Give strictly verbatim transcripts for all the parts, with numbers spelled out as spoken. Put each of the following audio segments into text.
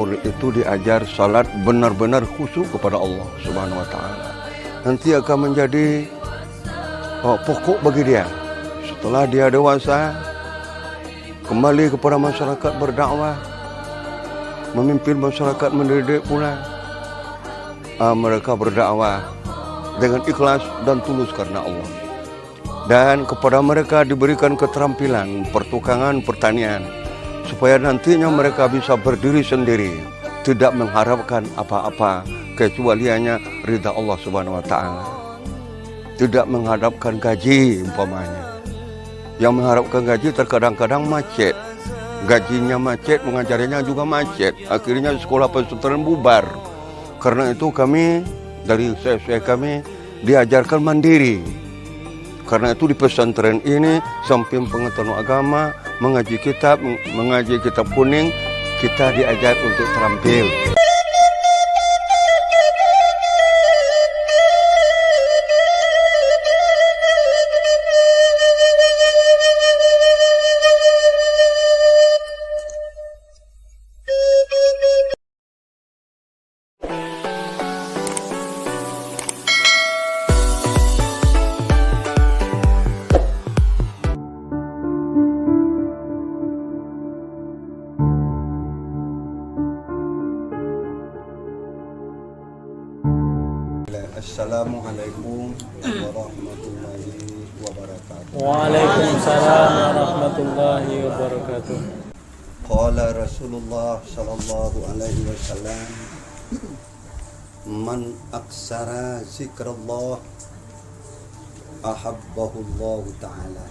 Murid itu diajar salat benar-benar khusyuk kepada Allah Subhanahu wa Ta'ala. Nanti akan menjadi, uh, pokok bagi dia. Setelah dia dewasa, kembali kepada masyarakat berdakwah, memimpin masyarakat mendidik pula. Uh, mereka berdakwah dengan ikhlas dan tulus karena Allah. Dan kepada mereka diberikan keterampilan pertukangan pertanian, supaya nantinya mereka bisa berdiri sendiri, tidak mengharapkan apa-apa kecuali hanya ridha Allah Subhanahu wa Ta'ala. Tidak mengharapkan gaji umpamanya. Yang mengharapkan gaji terkadang-kadang macet. Gajinya macet, pengajarannya juga macet. Akhirnya sekolah pesantren bubar. Karena itu kami dari S S W kami diajarkan mandiri. Karena itu di pesantren ini, samping pengetahuan agama, mengaji kitab, mengaji kitab kuning, kita diajar untuk terampil. Assalamualaikum warahmatullahi wabarakatuh. Waalaikumsalam warahmatullahi wabarakatuh. Qala Rasulullah sallallahu alaihi wasallam, "Man aksara zikrallah, ahabbahullahu ta'ala."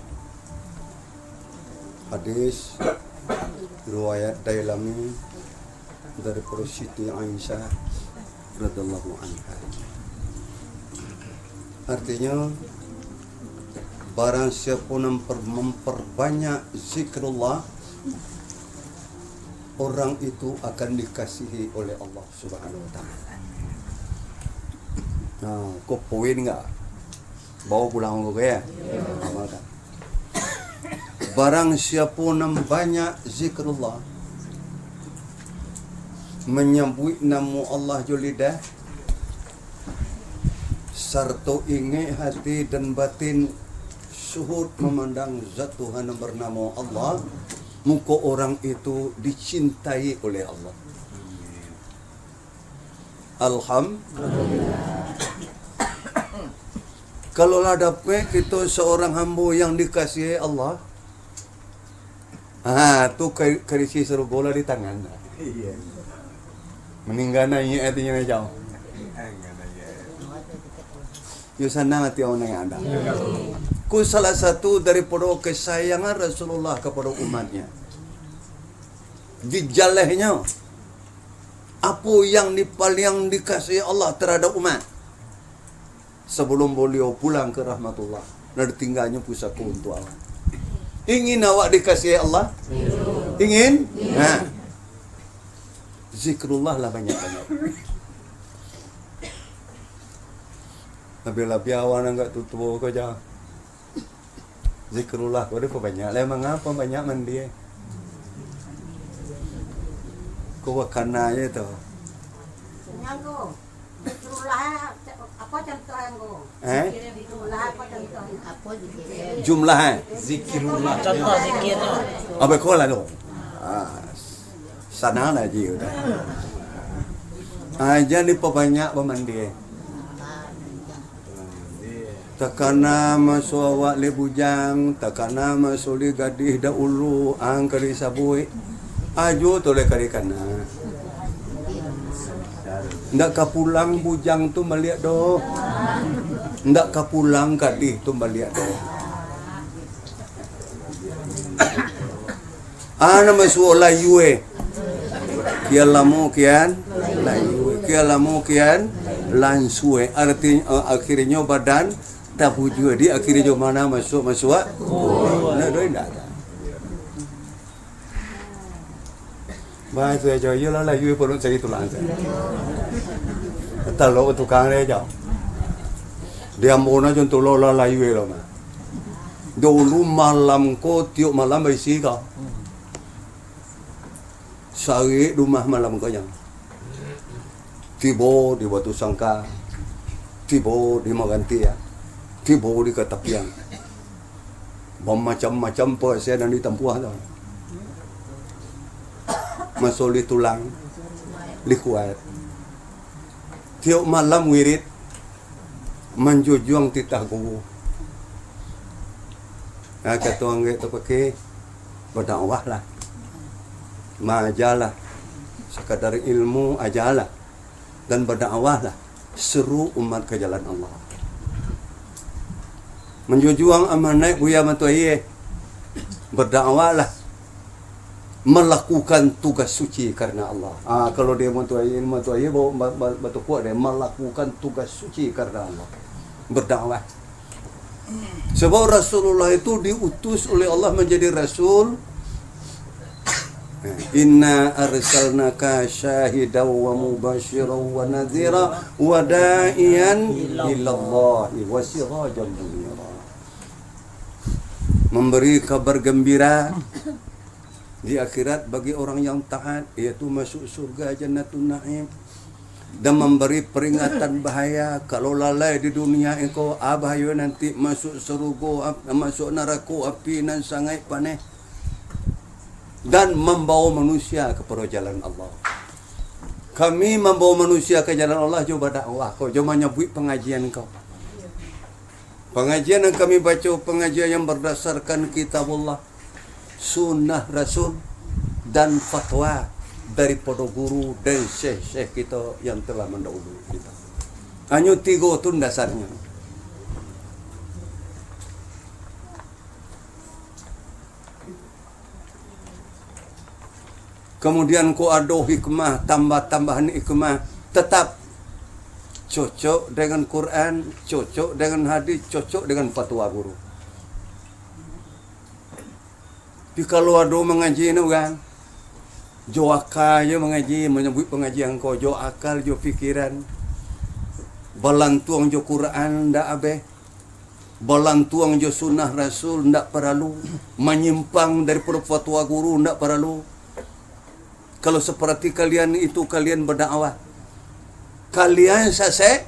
Hadis riwayat Dailami dari Siti Aisyah radhiyallahu anha. Artinya, barang siapa nan per-, memperbanyak zikrullah, orang itu akan dikasihi oleh Allah Subhanahu wa Ta'ala. Nah, ko poin nggak? Bawa pulang ko, ya? Amalkan. Barang siapa nan banyak zikrullah, manyabuik namo Allah jo lidah, sarto ingek hati dan batin, suhut mamandang Zat Tuhan nan barnamo Allah, mako orang itu dicintai oleh Allah. Alhamdulillah. Kalau lah dapek kito seorang hambo yang dikasihi Allah, ha, tu ka-, karisi sarugo lah di tangan. Iya. Maningga naiak atinyo macam. Yo, sanang ati awak naiak anda. Ku salah satu daripada kesayangan Rasulullah kepada umatnya. Dijalehnyo, apo yang di-, paliang dikasihi Allah terhadap umat? Sabalum baliau pulang ka rahmatullah, nan ditingganyo pusako untuak awak. Ingin awak dikasihi Allah? Ingin? Nah. Zikrullah lah banyak-banyak. Labiah-labiah awak nan agak tuo-tuo ko, ja. Zikrullah ko dipabanyak lai, manga pabanyak mandi, eh. Ko bakana je tu. Nyangko. Zikrullah, apa contoh yang ko? Eh? Zikrullah, apa contoh? Jumlah, eh? Zikrullah. Contoh zikir. Apa ko lah tu? Ah, sanang lah ji udah. Ah, jan dipabanyak bamandi. Takana maso awak lai bujang, takana maso lai gadih dahulu, ang ka disabuik. Ajo tu lai ka dikana. Ndak ka pulang bujang tu baliak doh. Ndak ka pulang gadih tu baliak doh. Ah, nan masuak layua. Kian lamo kian layua. Kian lamo kian lansua. Arti, eh, akhirnyo badan tabujua. Di akhirnyo ma nan masuak, masuak? Nah, doh indak. Bah, itu aja. Iyolah, layua paruik cari tulang. Talok tukang dia aja. Di ambo na contoh lo lah layua lo mah. Dulu malam ko, tiok malam baisi ka. Sarik rumah malam kanyang. Tibo di Batu Sangka, tibo di Magantiak, tibo di Katapian. Bamacam-macam parasaian nan ditampuah tu. Maso lih tulang, lih kuaik. Tiok malam wirid, manjujuang titah guru. Nah, kato anggaik tu pakai, badakwahlah. Maajalah. Sakadar ilmu ajalah. Dan badakwahlah. Seru umat ka jalan Allah. Manjujuang amanat Buya Matuaye. Badakwahlah. Melakukan tugas suci karena Allah. Ah, kalau dia Matuaye, Matuaye ba-, ba-, ba-, batukuak dia, melakukan tugas suci karena Allah. Berdakwah. Sebab Rasulullah itu diutus oleh Allah menjadi rasul. "Inna arsalnaka syahidan wa mubasyiran wa nadhira wa da'iyan ilallahi wa sirajan munira." Memberi kabar gembira di akhirat bagi orang yang taat, yaitu masuk surga Jannatun Naim, dan memberi peringatan bahaya, kalau lalai di dunia engkau, ah, bahayo nanti masuk sarugo, ap-, masuk narako api nan sangaik paneh, dan mambawa manusia kapado jalan Allah. Kami mambawa manusia ka jalan Allah jo badakwah ko, jo manyabuik pangajian ko. Pangajian yang kami baco, pangajian yang berdasarkan Kitabullah, Sunnah Rasul, dan fatwa daripada guru dan syekh-syekh kita yang telah mendahului kita. Hanyo tigo tu dasarnya. Kamudian, kok ado hikmah, tambah-tambahan hikmah, tatap cocok dengan Quran, cocok dengan hadis, cocok dengan fatwa guru. Tapi kalau ado mangaji ni urang, jo aka jo mangaji, manyabuik pangajian ko, jo akal, jo pikiran, balantuang jo Quran ndak abeh, balantuang jo sunnah Rasul ndak paralu, manyimpang daripado fatwa guru ndak paralu. Kalau seperti kalian itu, kalian berdakwah, kalian sasek,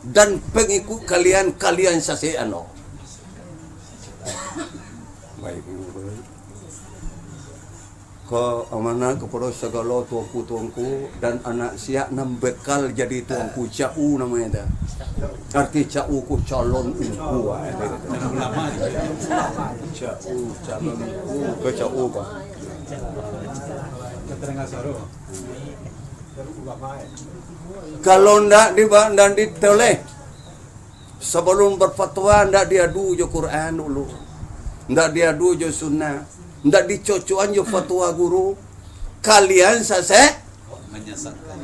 dan pengikut kalian, kalian sasek ano. Baik. Ka amanah kapado sagalo tuanku-tuanku dan anak siak nan bekal jadi tuanku, Cak U namanya tu. Arti Cak U ko calon ungku, ah, Cak U, calon ungku, ke Cak U, Pak. Kalau ndak di, ndak ditoleh, sabalum berfatwa, ndak diadu jo Quran dulu, ndak diadu jo sunnah, ndak dicocokan jo fatwa guru, kalian sasek,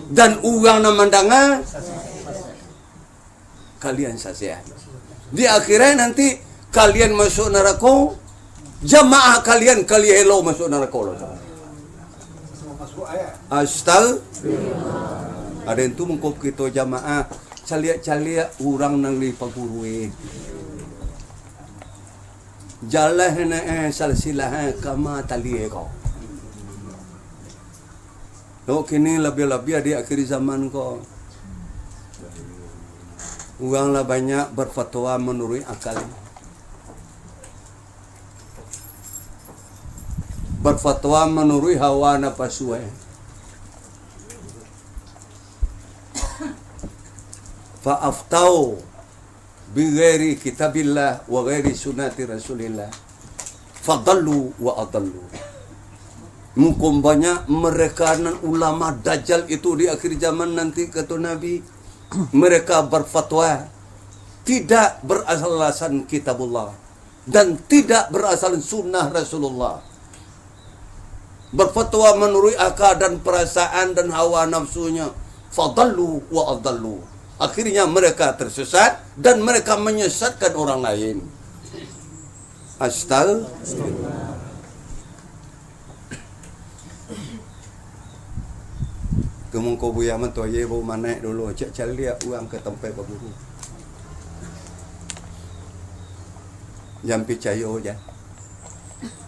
dan urang nan mandanga, kalian sasek. Di akhirat nanti, kalian masuk narako, jamaah kalian, kalian elok masuk narako lo. Astagfirullah. Ada yang tu mungkop kito jamaah, caliak-caliak urang nan li paguru, eh. Jalan na, eh, salsilah, eh, kama tali, eh, ko. Yo, kini labiah-labiah di akhir zaman ko. Urang lah banyak berfatwa manuruik akal. Berfatwa manuruik hawa napasu, eh. Fa aftau bi ghairi kitabillah wa ghairi sunnati Rasulillah, fadallu wa adallu. Mungkin banyak mereka nan ulama dajal itu di akhir zaman nanti, kata Nabi, mereka berfatwa tidak beralasan kitabullah dan tidak beralasan sunnah Rasulullah. Berfatwa manuruik akal dan perasaan dan hawa nafsunya. Fadallu wa adallu. Akhirnya mereka tersesat dan mereka menyesatkan orang lain. Astagfirullah. Kemungko Buya Matoye bawa manek dulu, cak caliak urang ka tampek baguru. Jan picayo ja.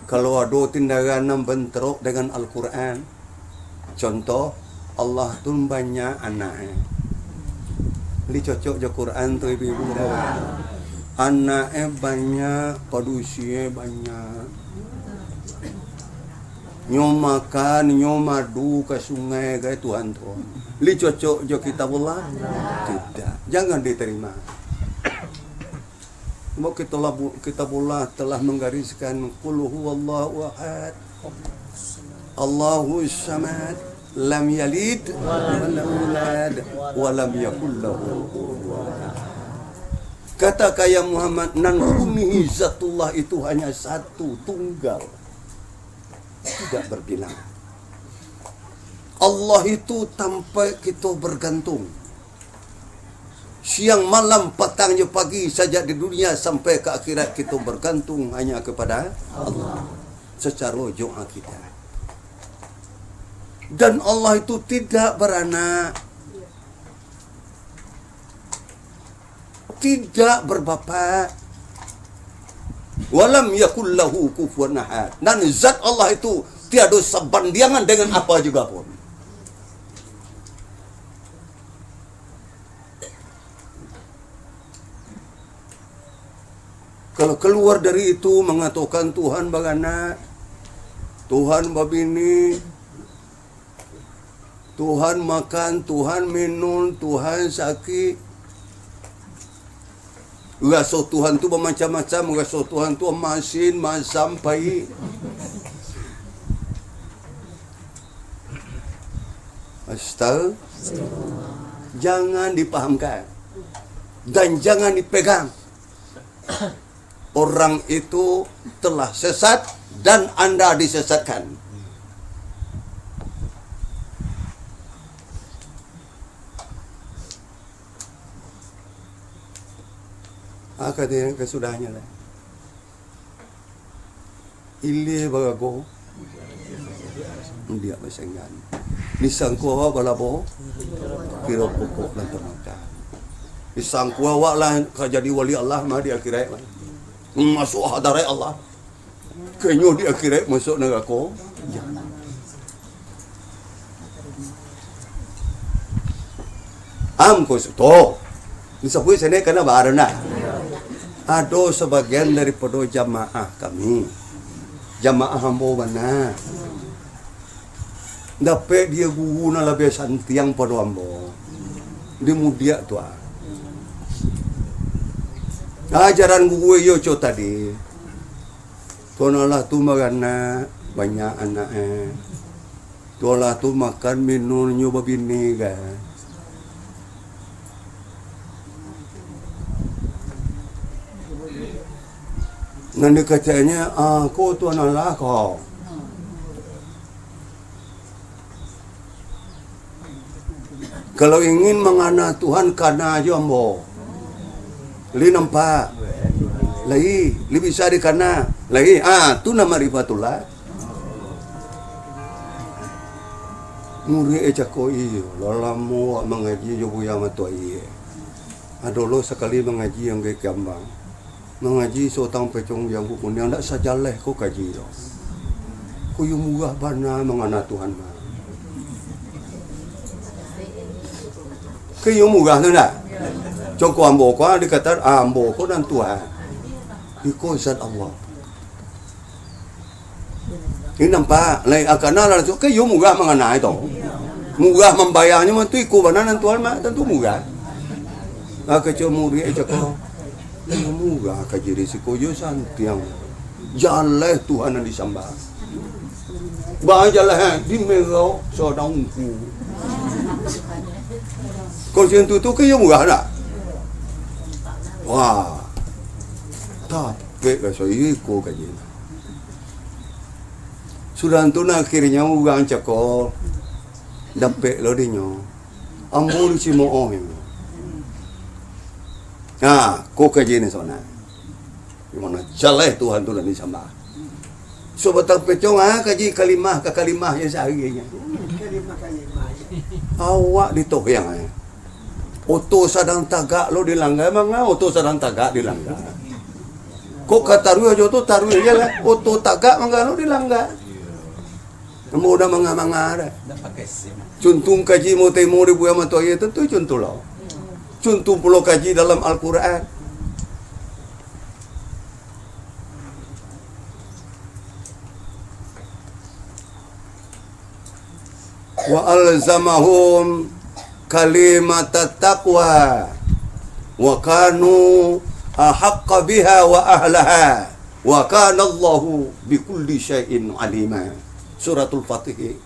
Kalau ado tindakan nan bentrok dengan Al-Quran, Contoh, Allah tu banyak anak e. Li cocok jo Quran tu, ibu-ibu. Anak e banyak, padusi e banyak. Nyo makan, nyo madu ka sungai ka Tuhan tu. Li cocok jo Kitabullah? Tidak. Jangan diterima. Sebab Kitabullah, Kitabullah telah menggariskan, "Qul huwallahu ahad, Allahus samad, lam yalid, wa lam yulad, wa lam yakul lahu kufuwan ahad." Katakan, ya Muhammad, nan kunihi zatullah itu hanya satu, tunggal. Tidak berbilang. Allah itu tampek kito bergantung. Siang, malam, patang jo pagi, sajak di dunia sampai ka akhirat, kito bergantung hanya kepada Allah. Secara jo akidah. Dan Allah itu tidak beranak. Tidak berbapak. Walam yakul lahu kufuwan ahad. Dan zat Allah itu tiada sabandiangan dengan apa juga pun. Kalau keluar dari itu mengatakan Tuhan baranak, Tuhan babini, Tuhan makan, Tuhan minum, Tuhan sakik. Raso Tuhan tu bamacam-macam, raso Tuhan tu masin, masam, paik. Astaga. Jangan dipahamkan. Dan jangan dipegang. Orang itu telah sesat dan anda disesatkan. Ah, katanya kesudahnyo lah. Ilia barago, mudiak basenggan. Disangko awak balabo, kiro pokok nan tamangka. Disangko awak lah ka jadi wali Allah mah di akhirat mah. Masuak hadarat Allah. Kanyo di akhirat masuak narako. Am ko su-, to. Disabuik sanak kana baa nah. Ado sabagian daripado jamaah kami. Jamaah ambo bana. Dapek dia guru nan labiah santiang pado ambo. Di mudiak tu ah. Ajaran guru iyo co tadi. Tuan Allah tu maranak, banyak anak e. Tuan Allah tu makan minum nyo babini kan. Nan dikatanya, ah, ko Tuan Allah ko. Kalau ingin mangana Tuhan, kana jo ambo. Lai nampak. Lai, lai bisa dikana. Lai, ah, tu nan makrifatullah. Murid e cako, iyo, lah lamo awak mangaji jo Buya Mato Aia. Ado lo sakali mangaji anggai kambang. Mangaji sabatang pecong jangkau kuniang, ndak sajaleh ko kaji tu. Ko iyo murah bana mangana Tuhan mah. Ko iyo murah tu ndak? Congko ambo ko, ah, dikata, ah, ambo ko nan Tuhan. Iko zat Allah. Ini nampak, lai akana lah, ko iyo murah mangana tu. Murah mambayarnyo mah tu, iko bana nan Tuhan mah, tantu murah. Ah, kecek murid e cako. Iyo murah kaji di siko, iyo santiang. Jaleh Tuhan nan disambah. Baa jaleh, eh, di merau sabatang ungku. Ko situ tu ko iyo murah ndak? Wah. Tapek raso iko kaji. Sudah tu nah, akhirnyo urang cako dapek lo dinyo. Ambo dicimo'oh inyo. Nah, ko kaji ni sabananyo. Di mano jaleh Tuhan tu nan disambah. Sabatang pecong, ah, kaji kalimah ka kalimah je sahari je. Kalimah, kalimah je. Awak ditohiang, eh. Oto sadang tagak lo dilanggar, manga oto sadang tagak dilanggar. Kok ka taruih jo tu, taruih je lah. Oto tagak manga lo dilanggar. Ambo udah manga-manga dah. Cuntuang kaji mau temo di buah mato aia, tentu cuntuang lo. Cuntuang pulo kaji dalam Al-Quran. Wa alzamahum kalimatat taqwa wa kanu ahaqqa biha wa ahlaha wa kana Allahu bikulli syai'in alima. Suratul Fatih.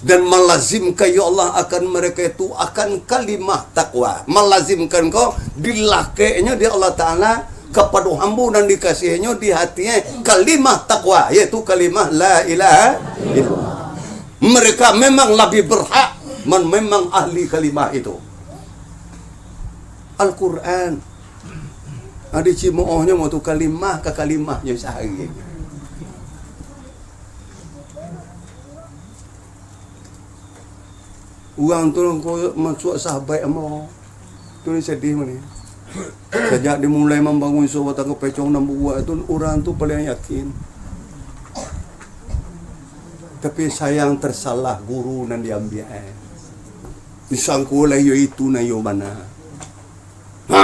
Dan malazimkan, ya Allah, akan mereka itu akan kalimah takwa. Malazimkan ko, dilakeknyo di Allah Ta'ala kapado hambo nan dikasihinyo di hatinyo kalimah takwa, yaitu kalimah la ilaha illallah. Mereka memang lebih berhak, man-, memang ahli kalimah itu. Al-Quran. Adi cimoohnyo mau tu kalimah ka kalimahnyo sahari. Urang tu ko masuak sahabat ambo. Tu ni sadih mah ni. Sajak dimulai mambangun Subatang Kapecong nan buruak tu, urang tu paling yakin. Tapi sayang, tersalah guru nan diambiak, eh. Disangko lah iyo itu nan iyo bana. Ha.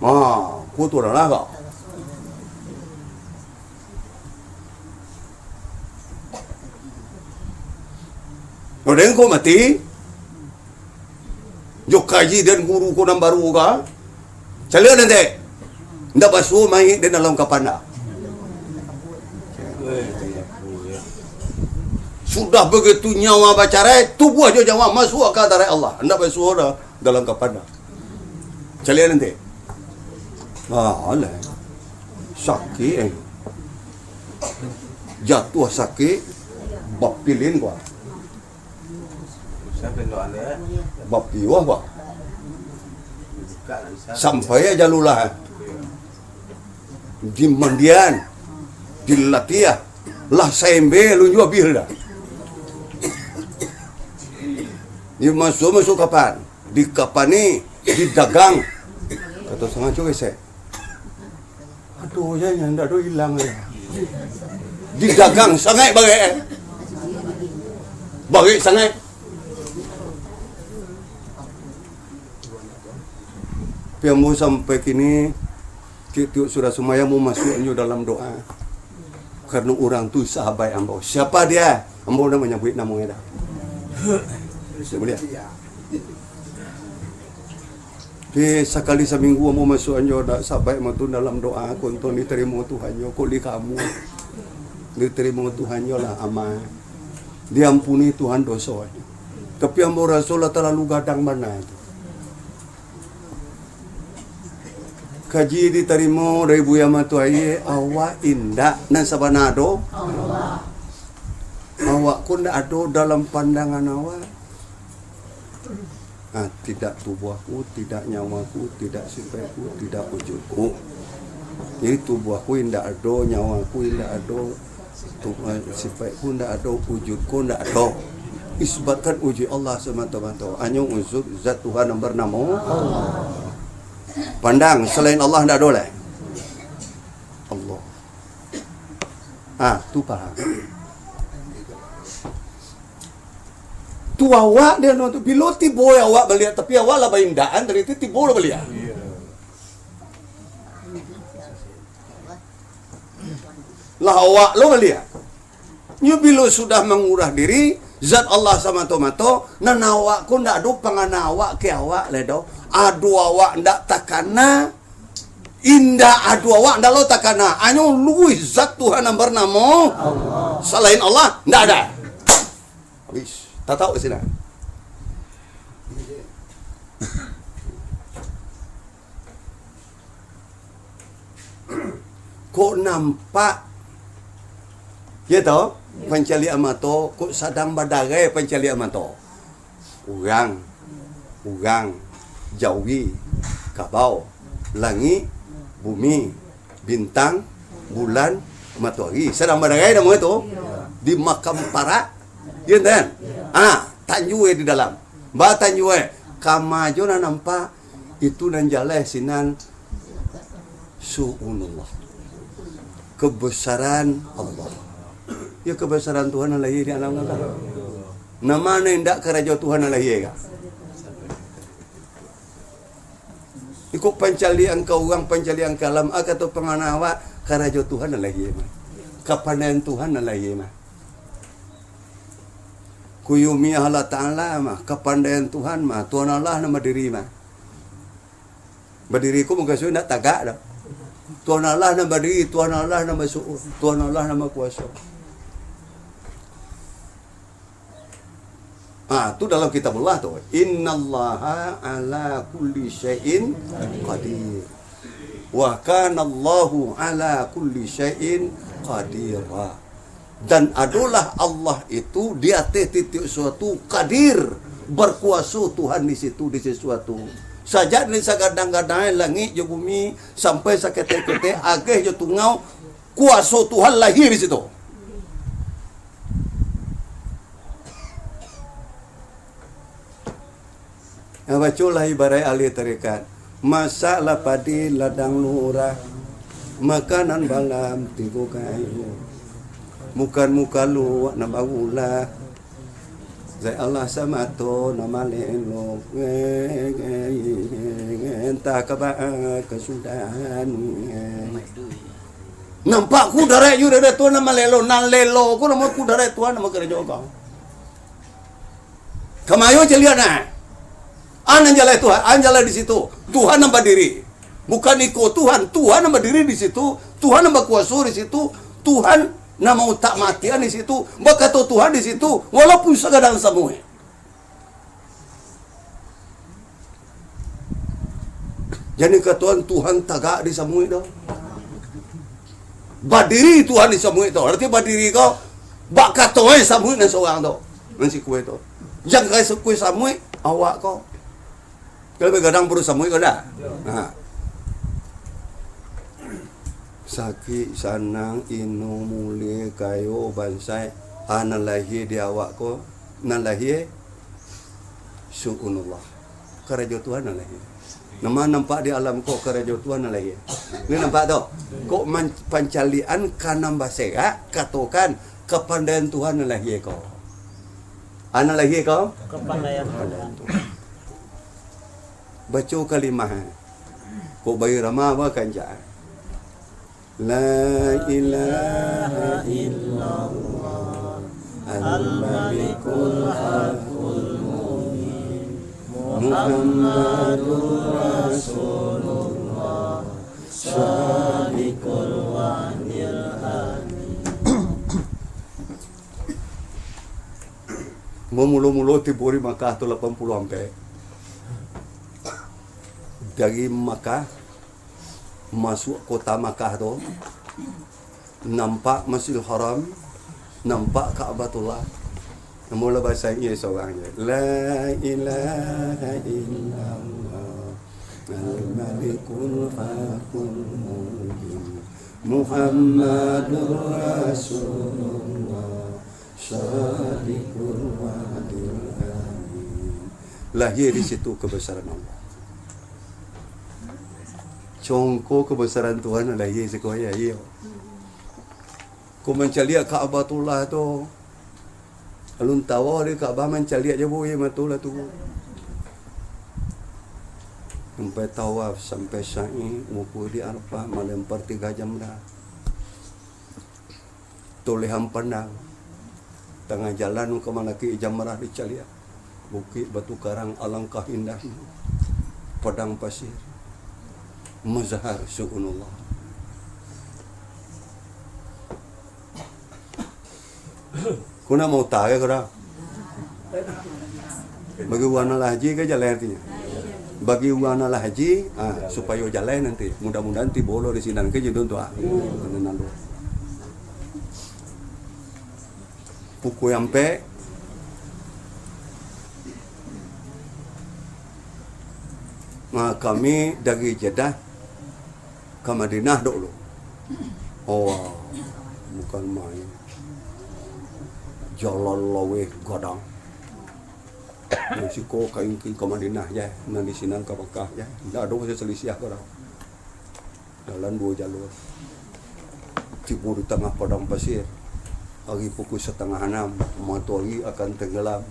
Ha, ko tu lah lah kau. Kalau den ko mati, jo kaji den guru ko nan baru ka, caliak den dek. Ndak basuo mayik den dalam kapan dah. Sudah begitu nyawa bacarai, tubuah jo nyawa masuak ka hadarat Allah. Ndak basuo dah dalam kapan dah. Caliak nanti. Ah, alah. Sakik, eh. Jatuah sakik, bapilin gua. Bapiuah gua. Sampai aja lulah. Di mandian, di latiah, lah saembe lunjuah abih dah. Di masuk-masuk kapan? Di kapan ni? Di dagang. Kato sangaco gesek. Aduh, ya, ya, ndak do ilang ya. Di dagang sangaik barek, eh. Barek sangaik. Tapi ambo sampai kini, tiok-tiok sudah sumbayang, ambo masuaknyo dalam doa. Karano urang tu sahabat ambo. Siapa dia? Ambo ndak manyabuik namonyo dah. Ndak buliah. Tapi sakali saminggu ambo masuaknyo dak sahabat ambo tu dalam doa, konton ditarimo Tuhannyo, kok di kamu. Ditarimo Tuhannyo lah amal. Diampuni Tuhan doso. Tapi ambo raso lah talalu gadang bana tu. Kaji ditarimo dari Buya Matuaie, awak indak nan sabana ado. Awak ko ndak ado dalam pandangan awak. Ah, tidak tubuahku, tidak nyawaku, tidak sipaikku, tidak wujudku. Jadi tubuahku indak ado, nyawaku indak ado, Tu-, eh, sipaikku ndak ado, wujudku ndak ado. Isbatkan wujud Allah samato-mato. Hanyo wujud zat Tuhan yang bernamo Allah. Pandang, selain Allah ndak ado lai. Allah. Ah, tu paham. Tu awak dia no tu. Bilo tibo awak baliak, tapi awak lah baindaan tadi tu, tibo lah baliak. Lah awak lo baliak. Nyo bilo sudah mangurah diri, zat Allah samato-mato, nan awak ko ndak ado pangana awak ka awak lai doh. Ado awak ndak takana, indak ado awak ndak lo takana. Hanyo luruih zat Tuhan nan bernamo Allah. Salain Allah, ndak ada. Habis. Tatap ka sinan. Kok nampak, ya toh, pancaliak mato, kok sadang badarai pancaliak mato. Urang, urang, jawi, kabau, langik, bumi, bintang, bulan, matoari. Sadang badarai namo itu. Di makam parak, ya kan? Ah, tanjua di dalam. Batanjua, kama jo nan nampak, itu nan jaleh sinan su'unullah. Kebesaran Allah. Iyo kabasaran Tuhan nan lahia di alam ka? Nan ma nan indak karajo Tuhan nan lahia ka? Iko pancaliak ka urang, pancaliak ka alam, a kato pangana awak, karajo Tuhan nan lahia mah. Kapandaian Tuhan nan lahia mah. Kuyumiah Allah Ta'ala mah, kapandaian Tuhan mah, Tuhan Allah nan badiri mah. Badiri ko mukasuik indak tagak doh. Tuhan Allah nan badiri, Tuhan Allah nan basuo, Tuhan Allah nan bakuaso. Ah, tu dalam kitab Allah tu. Innallaha ala kulli syai'in qadir. Wa kana Allahu ala kulli syai'in qadira. Dan adolah Allah itu di ateh titiuk suatu, qadir, bakuaso Tuhan di situ, di sesuatu. Sajak dari sagadang-gadang langik jo bumi, sampai saketek-ketek ageh jo tungau, kuaso Tuhan lahia di situ. Nah, bacolah ibaraik ahli tarekat. Masaklah padi ladang lurah, makanan balam tigo kayu. Bukan mukaluak nan bagulah. Zat Allah samato nan malelo. Entah ka baa kasudahan. Nampak kudarat Tuhan nan malelo. Nan lelo ko namo kudarat Tuhan nan bakarajo ko. Kamayo caliak nah. An nan jaleh Tuhan, an jaleh di situ. Tuhan nan badiri. Bukan iko Tuhan, Tuhan nan badiri di situ, Tuhan nan bakuaso di situ, Tuhan nan mautak matian di situ, bakato Tuhan di situ, walaupun sagadang samuik. Jan dikatoan Tuhan tagak di samuik tu. Badiri Tuhan di samuik tu. Arti badiri ko, bak kato e samuik nan surang tu. Nan sikue tu. Jan ka sikue samuik, awak ko. Kalau bagadang paruik samuik ko dah. Ha. Sakik, sanang, ino, mulie, kayo, bansaik. Ah, nan lahia di awak ko, nan lahia su'unullah. Karajo Tuhan nan lahia. Nan ma nampak di alam ko karajo Tuhan nan lahia. Ni nampak tu? Kok man-, pancaliak ka nan baserak, katokan kapandaian Tuhan nan lahia ko. Ah, nan lahia ko? Kapandaian Tuhan. Baco kalimah. Kok bairama bakancak. La ilaha illallah, al-malikul haqqul mubin, Muhammadur Rasulullah, sadiqul wa'dil amin. Mamulo-mulo tibo di Makkah tu lapan puluah ampek. Dari Makkah masuak kota Makkah tu, nampak Masjidil Haram, nampak Ka'batullah. Namun lah basaingi surang je. La ilaha illallah, al-malikul haqqul mubin, Muhammadur Rasulullah, sadiqul wa'dil amin. Lahia di situ kabasaran Allah. Congko kabasaran Tuhan lahia siko ya, iyo. Ko mancaliak Ka'batullah tu. Alun tawa di Ka'bah mancaliak je buih mato lah tu. Sampai tawaf, sampai sa'i, wukuf di Arafah, malempar tiga jamrah. Tolehan pandang. Tangah jalan ka malakik jamrah dicaliak. Bukik Batu Karang alangkah indahnyo. Padang pasir. Mazhar su'unullah. Ko nak mauta ke ko dah? Bagi urang nan lah haji ka jaleh artinyo. Bagi urang nan lah haji, ah, supayo jaleh nanti. Mudah-mudahan tibo lo di sinan ka jadun tu, ah. Nan lalu. Pukua ampek, ah, kami dari Jeddah ka Madinah dulu. Oh, bukan main. Jalan laweh gadang. Nan siko ka ingkik ka Madinah je, nan di sinan ka Makkah je. Indak ado selisih ko doh. Jalan duo jalur. Tibo di tangah padang pasir. Hari pukul satangah anam, matoari akan tenggelam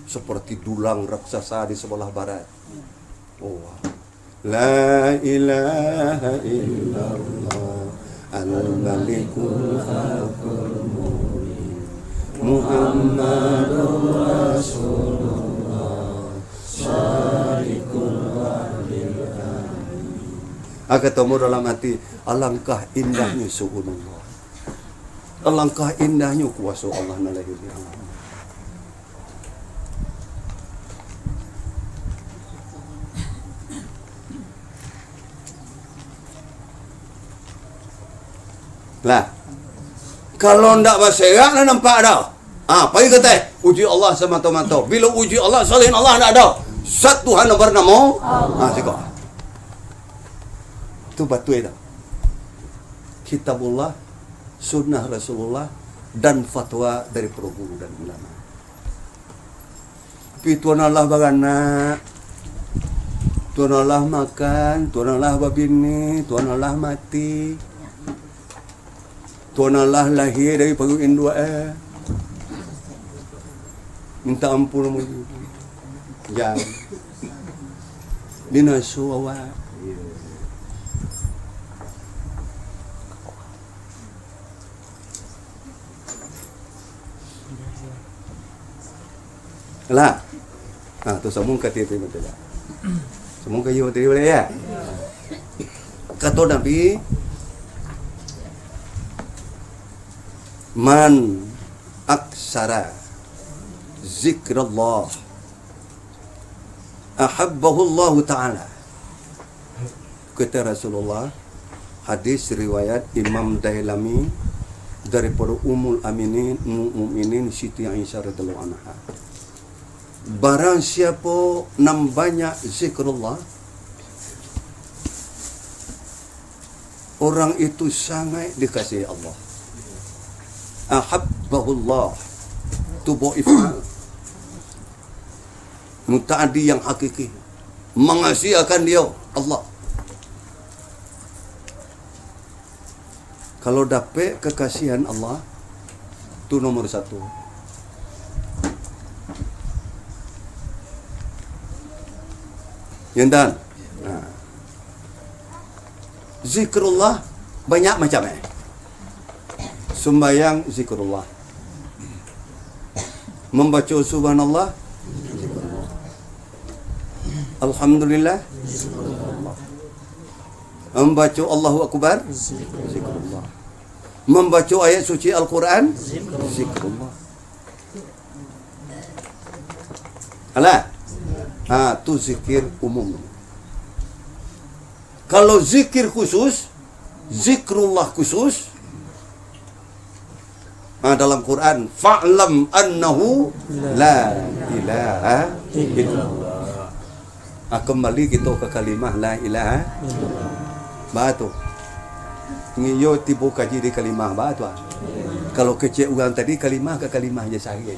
seperti dulang raksasa di sebelah barat. Oh, la ilaha illallah, al-malikul haqqul mubin, Muhammadur Rasulullah, shadiqul wa'dil amin. Aka tamu dalam hati, alangkah indahnyo suhunullah. Alangkah indahnyo kuaso Allah nan lahir di alam. Lah, kalau ndak baserak, ndak nampak dah. Ah, pai ka ateh, uji Allah samato-mato. Bilo uji Allah, salain Allah ndak ado. Satu Tuhan nan banamo, ah, siko. Tu batua dah. Kitabullah, sunnah Rasulullah, dan fatwa dari para guru dan ulama. Tapi Tuhan Allah baranak, Tuhan Allah makan, Tuhan Allah babini, Tuhan Allah mati. Tuhan Allah lahir dari paruik induak, eh. Minta ampun, jan. Binaso awak. Lah. Ha, tu sambung ka tadi, tadi, tadi. Sambung ka iyo tadi, boleh, ya? Kato Nabi, "Man aksara zikrallah, ahabbahullahu ta'ala." Kata Rasulullah, hadis riwayat Imam Dailami daripado Ummul Aminin, Ummul Mukminin Siti Aisyah radhiyallahu anha. Barang siapo nan banyak zikrullah, orang itu sangaik dikasihi Allah. Ahabbahullah. Tu bab if'al. Mutaaddi yang hakiki. Mangasihi akan dia, Allah. Kalau dapek kekasihan Allah, tu nomor satu. Yo ndak? Nah. Zikrullah banyak macam, eh. Sumbayang zikrullah. Mambaco subhanallah, zikrullah. Alhamdulillah, zikrullah. Mambaco Allahu Akbar, zikrullah. Mambaco ayat suci Al-Quran, zikrullah. Alah. Ha, tu zikir umum. Kalau zikir khusus, zikrullah khusus, ha, dalam Quran, "Fa'lam annahu la ilaha illallah." Ha, kembali kito ka kalimah la ilaha illallah. Ba tu. Ngiyo tibo kaji di kalimah, ba tu, ah. Kalau kecek urang tadi, kalimah ka kalimah je sahih.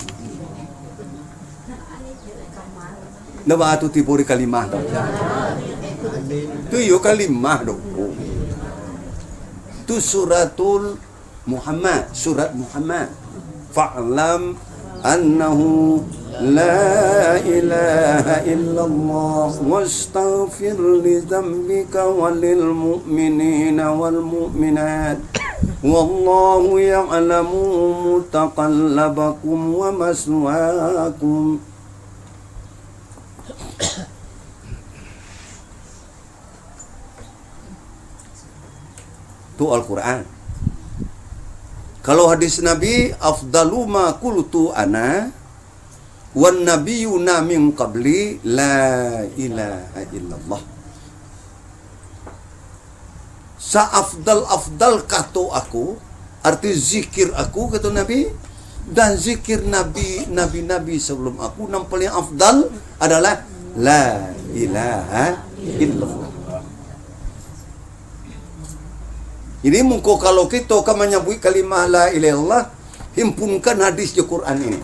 Ndak baa tu tibo di kalimah tu. Tu iyo kalimah tu. Tu suratul Muhammad, surat Muhammad. Fa'lam annahu la ilaha illallah wastaghfir li dzambika walil mu'minina wal mu'minat. Wallahu ya'lamu mutaqallabakum wa maswaakum. Tu Al-Quran. Kalau hadis Nabi, "Afdalu ma qultu ana wan nabiyuna min qabli, la ilaha illallah." Saafdal-afdal kato aku, arti zikir aku, kato Nabi, dan zikir Nabi, nabi-nabi sabalum aku, nan paling afdal adalah la ilaha illallah. Jadi, mangko kalau kito ka manyabuik kalimah la ilaha illallah, himpunkan hadis jo Quran ini.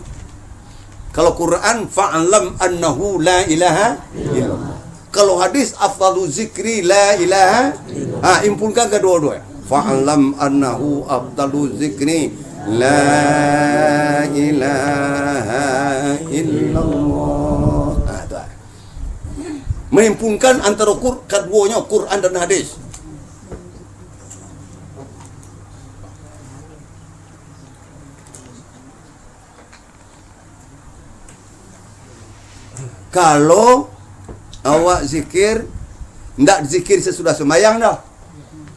Kalau Quran, "Fa'lam annahu la ilaha illallah." Kalau hadis, "Afdalu zikri la ilaha," ha, himpunkan kaduo-duo. "Fa'lam annahu afdalu zikri La ilaha illallah. Ah, tu ah. Menghimpunkan antara Qur-, kaduonyo, Quran dan hadis. Kalau awak zikir, ndak zikir sasudah sumbayang doh.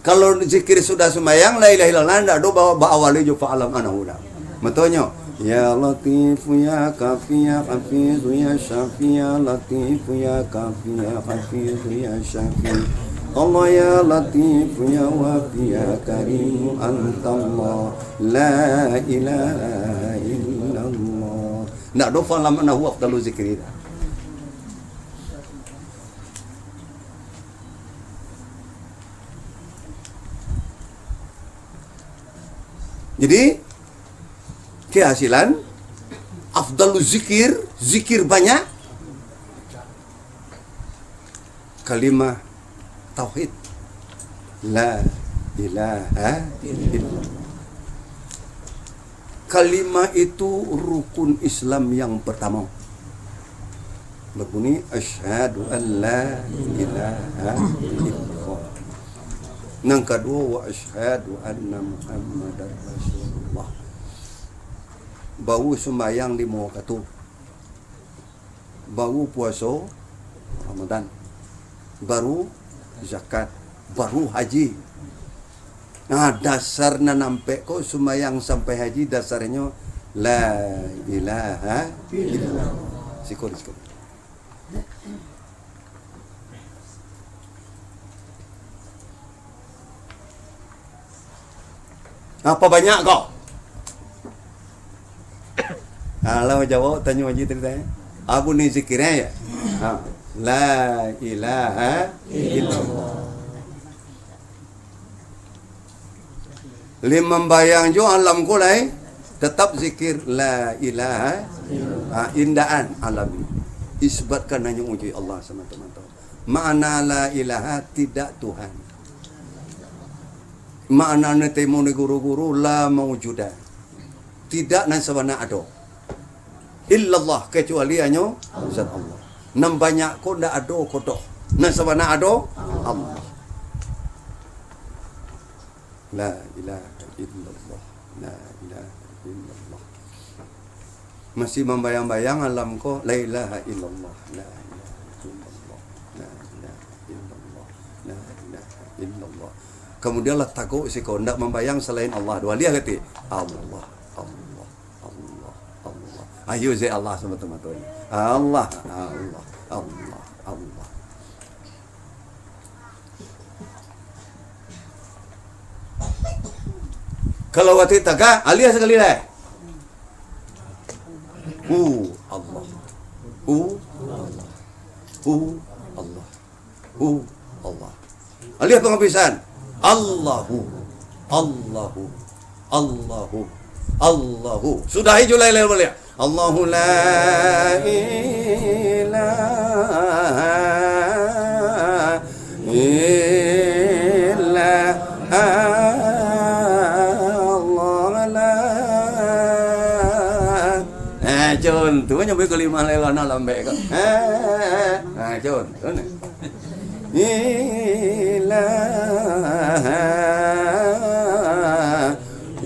Kalau zikir sudah sumbayang, la ilaha illallah, ndak ado ba-, ba-awali jo fa'lam annahu doh. Matonyo, "Ya Latif, ya Kafi, ya Hafiz, ya Syafi, ya Latif, ya Kafi, ya Hafiz, ya Syafi. Allah ya Latif, ya Wafi, ya Karim, antallah, la ilaha illallah." Ndak ado fa'lam annahu afdalu zikri. Jadi, kehasilan, afdalu zikir, zikir banyak, kalimah tauhid. La ilaha illallah. Kalimah itu rukun Islam yang pertama. Berbunyi, "Asyhadu an la ilaha illallah." Nan kaduo, "Wa asyhadu anna Muhammadar Rasulullah." Baru sumbayang limo wakatu. Baru puaso Ramadan, baru zakat, baru haji. Nah, dasar nan ampek ko sumbayang sampai haji, dasarnyo la ilaha illallah. Siko, siko. Apa banyak ko? Ha, lah jawab tanyo Haji tadi, eh. Abu ni zikirnya ya? Ha. La ilaha illallah. Lim mambayang jo alam ko lai, tetap zikir la ilaha, ha, indaan alam ini. Isbatkan hanya uji Allah semata-mata. Makna la ilaha, tidak Tuhan. Makna nan temu ni guru-guru, la maujuda. Tidak nan sabana ado. Illallah, kecuali hanyo zat Allah. Nan banyak ko ndak ado ko doh. Nan sabana ado Allah. La ilaha illallah. La ilaha illallah. Masih mambayang-bayang alam ko, la ilaha illallah, la ilaha illallah, la ilaha illallah, la ilaha illallah. Kemudian lah tagok siko, ndak mambayang salain Allah. Dua liah kati, Allah, Allah, Allah, Allah. Ayo zek Allah semata-mata. Allah, Allah, Allah, Allah. Kalau watik tagak, alih sakali lai. Hu Allah. Hu Allah. Hu Allah. Hu Allah. Alih pangapisan. Allahu. Allahu. Allahu. Allahu. Sudahi jo lai-lai baliak. Allahu la ilaha illa Allah la. Eh, contohnyo bari kalimah lai lah nak lambek ko. Eh, eh, eh. Ha, contoh ni. Ilaha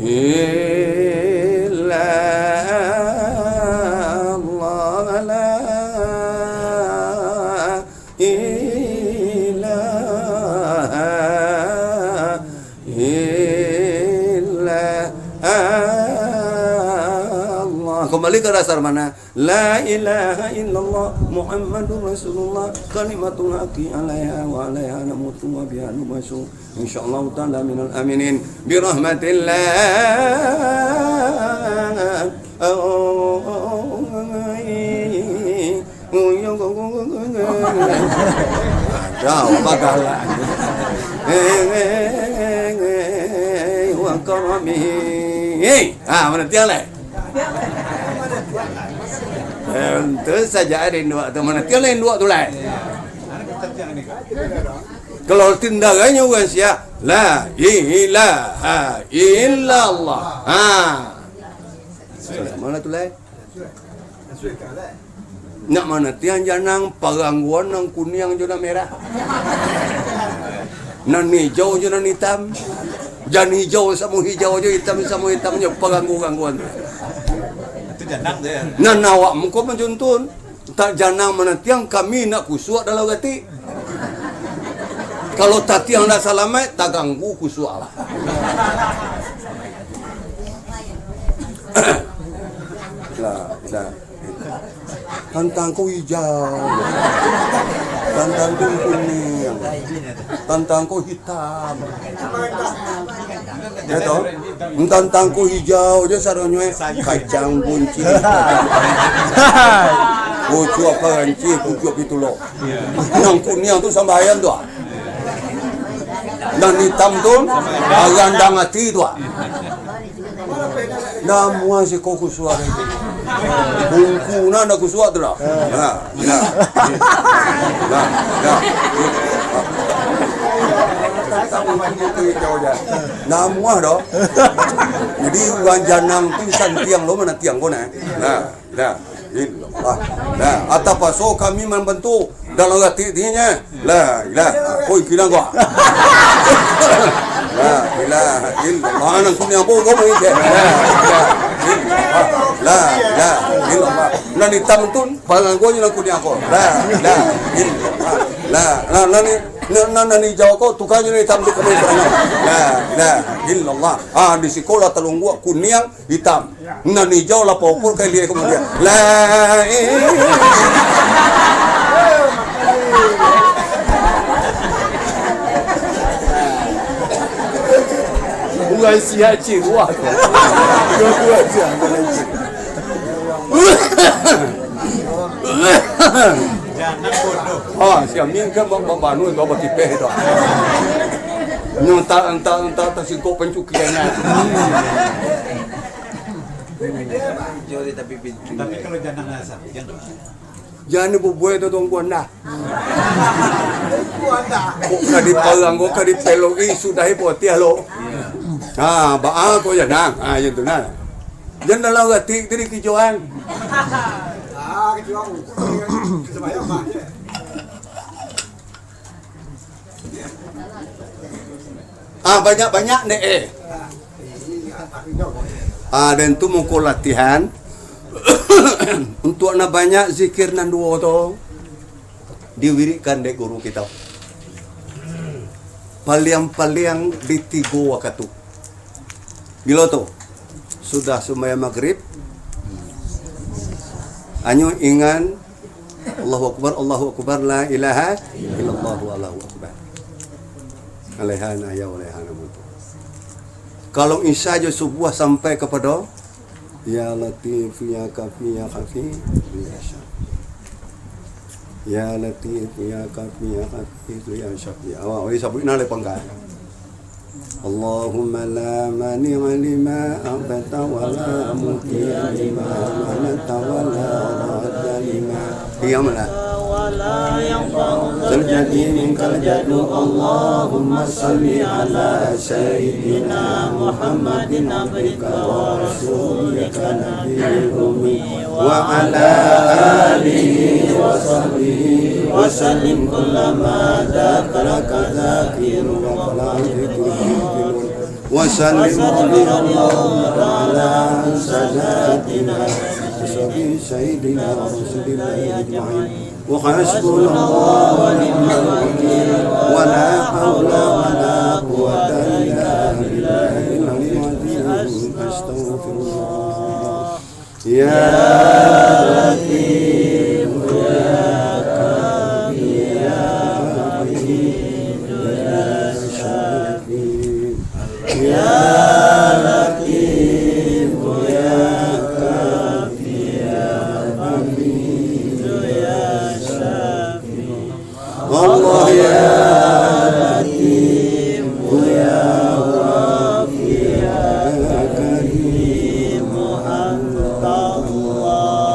illa Allah la ilaha illa Allah. Kembali ke dasar mana? La ilaha illallah Muhammadur Rasulullah, kalimatul haqqi alaiha wa alaiha namutu wa biha nubasu. Insyaallah taala minal aminin. Birahmatillah. Ada apa galak? Wa karamihi. Hei, ha, mana tiang lai? Tentu saja ada induak tu. Mana tiang lai induak tu lai? Kalau tindaranyo urang sia, la ilaha illallah. Ha. Mana tu lai? Nak manatiang janang, parangguan nan kuniang jo nan merah. Nan hijau jo nan itam. Jan hijau samo hijau jo, itam samo itam jo, paranggu-rangguan. Itu janang tu, ya? Nan awak muko mancuntun. Tak janang manatiang, kami nak kusuak dalam ratik. Kalau tatiang ndak salamaik, taganggu kusuak lah. Lah, dah. Tantang ko hijau. Tantang ko kuning. Tantang ko hitam. Ya toh? Tantang ko hijau je sadonyo, eh. Kacang bunci. Pucuak paranci, pucuak pitulok. Nan kuniang tu sambahayang tu, ah. Nan itam tu, ah, randang ati tu, ah. Namuah siko kusuak. Bungku nan kusuak tu lah. Nah, nah. Nah, nah. Namuah doh. Jadi, urang janang tu santiang lo manatiang ko nah. Nah, nah. Illallah. Nah, atapaso kami mambantu dalam ratik dinyo. La ilaha. Koi kilang ko. La ilaha illallah. Nan kuniang apo ko mai je? La ilaha illallah. La ilaha illallah. Nan itam tu, parangguan nan kuniang ko. La ilaha illallah. La, la, nan ni, nan, nan, nan hijau ko, tukanyo nan itam tu kami. La ilaha illallah. Ah, di sikolah talungguak kuniang, itam. Nan hijau lah pokok kali kemudian. Lai. Urang siak ciruah tu. Urang siak, urang siak. Ah, si Amin kan ba-, ba-, banu tu, batipeh tu. Nyo tak, tak, tak, tak singkok pancukiannya. Tapi kalau jangan asap, jangan. Jan bubuih tu tungguan dah. Kok ka diparang, kok ka dipelok, ih, sudah, eh, potih lo. Ha, baa ko jan nah. Ha, jan tu nah. Jan dalam ratik tu dikicuan. Ah, banyak-banyak dek, eh. Ah, dan tu mangko latihan. Untuak nan banyak zikir nan duo tu, diwirikkan dek guru kito. Paliang-paliang di tigo wakatu. Bilo tu? Sudah sumbayang magrib, anyo ingan, Allahu Akbar, Allahu Akbar, la ilaha illallah, Allahu Akbar. Alaiha nahya wa alaiha namutu. Kalau Isya jo Subuah sampai kapado, Ya Latif, Ya Kafi, Ya Kafi, Ya Syafi. Ya Latif, Ya Kafi, Ya Kafi, Ya Syafi. Awak, weh, sabuik nah lai pangka. Allahumma la mani'a lima a'taita wa la mu'tiya lima mana'ta wa la radda lima. Diamlah. Zal jaddi minkal jaddu. Allahumma salli ala Sayyidina Muhammadin abdika wa rasulika nabiyil ummi wa ala alihi wa sahbihi wa sallim kullama dzakaraka dzakirun wa ghafala anhu dzakirun. Wa sallim radhiyallahu ta'ala an sadatina Sayyidina Rasulillah ajma'in. Wa hasbunallahu wa ni'mal wakil. Wa la haula wa la quwwata illa billahil aliyyil azim. Astaghfirullah. Ya Latif, ya Kafi, ya Hafiz, ya Syafi. Ya Latif, ya Kafi, ya Hafiz, ya Syafi. Allah ya Latif, ya Ghaffar, ya Karim, Anta Allah.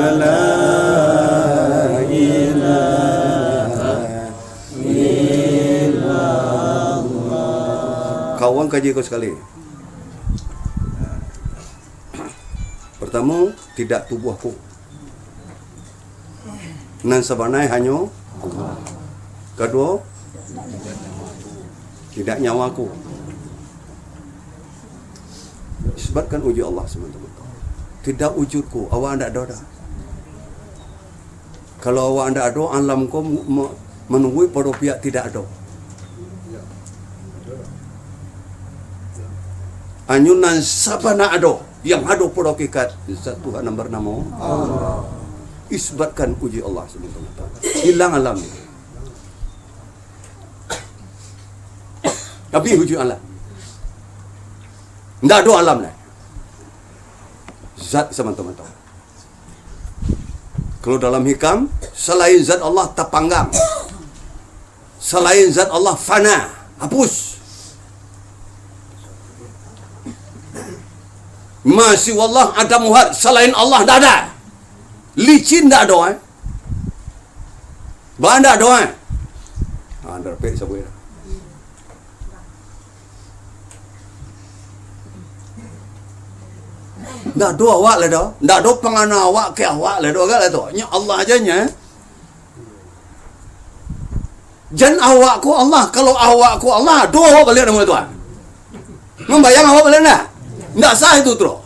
La ilaha illallah. Kawan kaji ko sakali. Partamo, tidak tubuahku. Nan sabananyo hanyo Allah. Kaduo, tidak nyawaku. Isbatkan wujud Allah semata-mata. Tidak wujudku, awak ndak ado doh. Kalau awak ndak ado, alam ko mu-, ma-, manuruik pado pihak tidak ado. Hanyo nan sabana ado, yang ado pado hakikat, zat Tuhan nan banamo Allah. Isbatkan wujud Allah semata-mata. Hilang alam. Habih wujud alam. Ndak ado alam lai. Zat semata-mata. Kalau dalam hikam, salain zat Allah tapanggang. Salain zat Allah fana, hapus. Ma siwallah adamuhad, salain Allah ndak ado. Licin ndak ado, eh. Ba ndak ado, eh. Ha, ndak dapek sabuik dah. Ndak ado awak lai doh. Ndak ado pangana awak ka awak lai doh, agak lai tu. Nyo Allah aja nyo. Jan awak ko Allah. Kalau awak ko Allah, ado awak baliak namo Tuhan. Mambayang awak baliak ndak? Ndak sah itu, tro.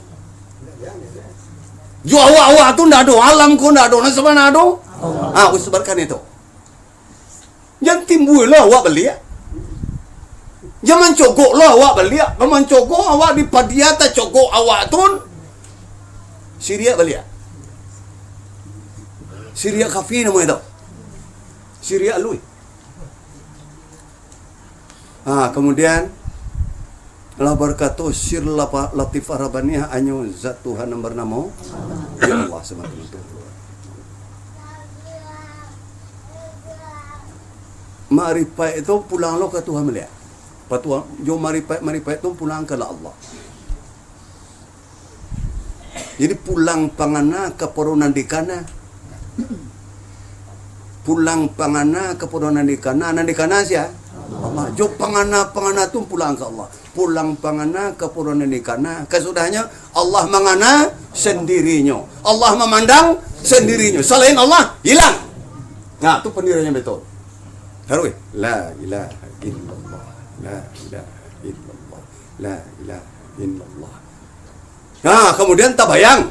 Jo awak-awak tu ndak ado, alam ko ndak ado, nan sabana ado. Ah, usbarkan itu. Jan timbua lo awak baliak. Jan mancogok lo awak baliak. Kalau mancogok awak di padia, tacogok awak tu, siriak baliak. Siriak kafi namo itu. Siriak alui. Ha, kamudian, lah bakato sir lapa-, latif Rabbaniah hanyo zat Tuhan nan banamo, ya Allah, samantang itu. Makrifaik itu pulang lo ka Tuhan baliak. Patuah, jo makrifaik-makrifaik tu pulang ka Allah. Jadi, pulang pangana kapado nan dikana. Pulang pangana kapado nan dikana. Nan dikana sia? Allah. Jo pangana-pangana tu pulang ka Allah. Pulang pangana kapado nan dikana. Kasudahnyo, Allah mangana sandirinyo. Allah mamandang sandirinyo. Salain Allah, hilang. Nah, tu pandiranyo betul. Taruih. La ilaha illallah. La ilaha illallah. La ilaha illallah. Nah, kamudian tabayang,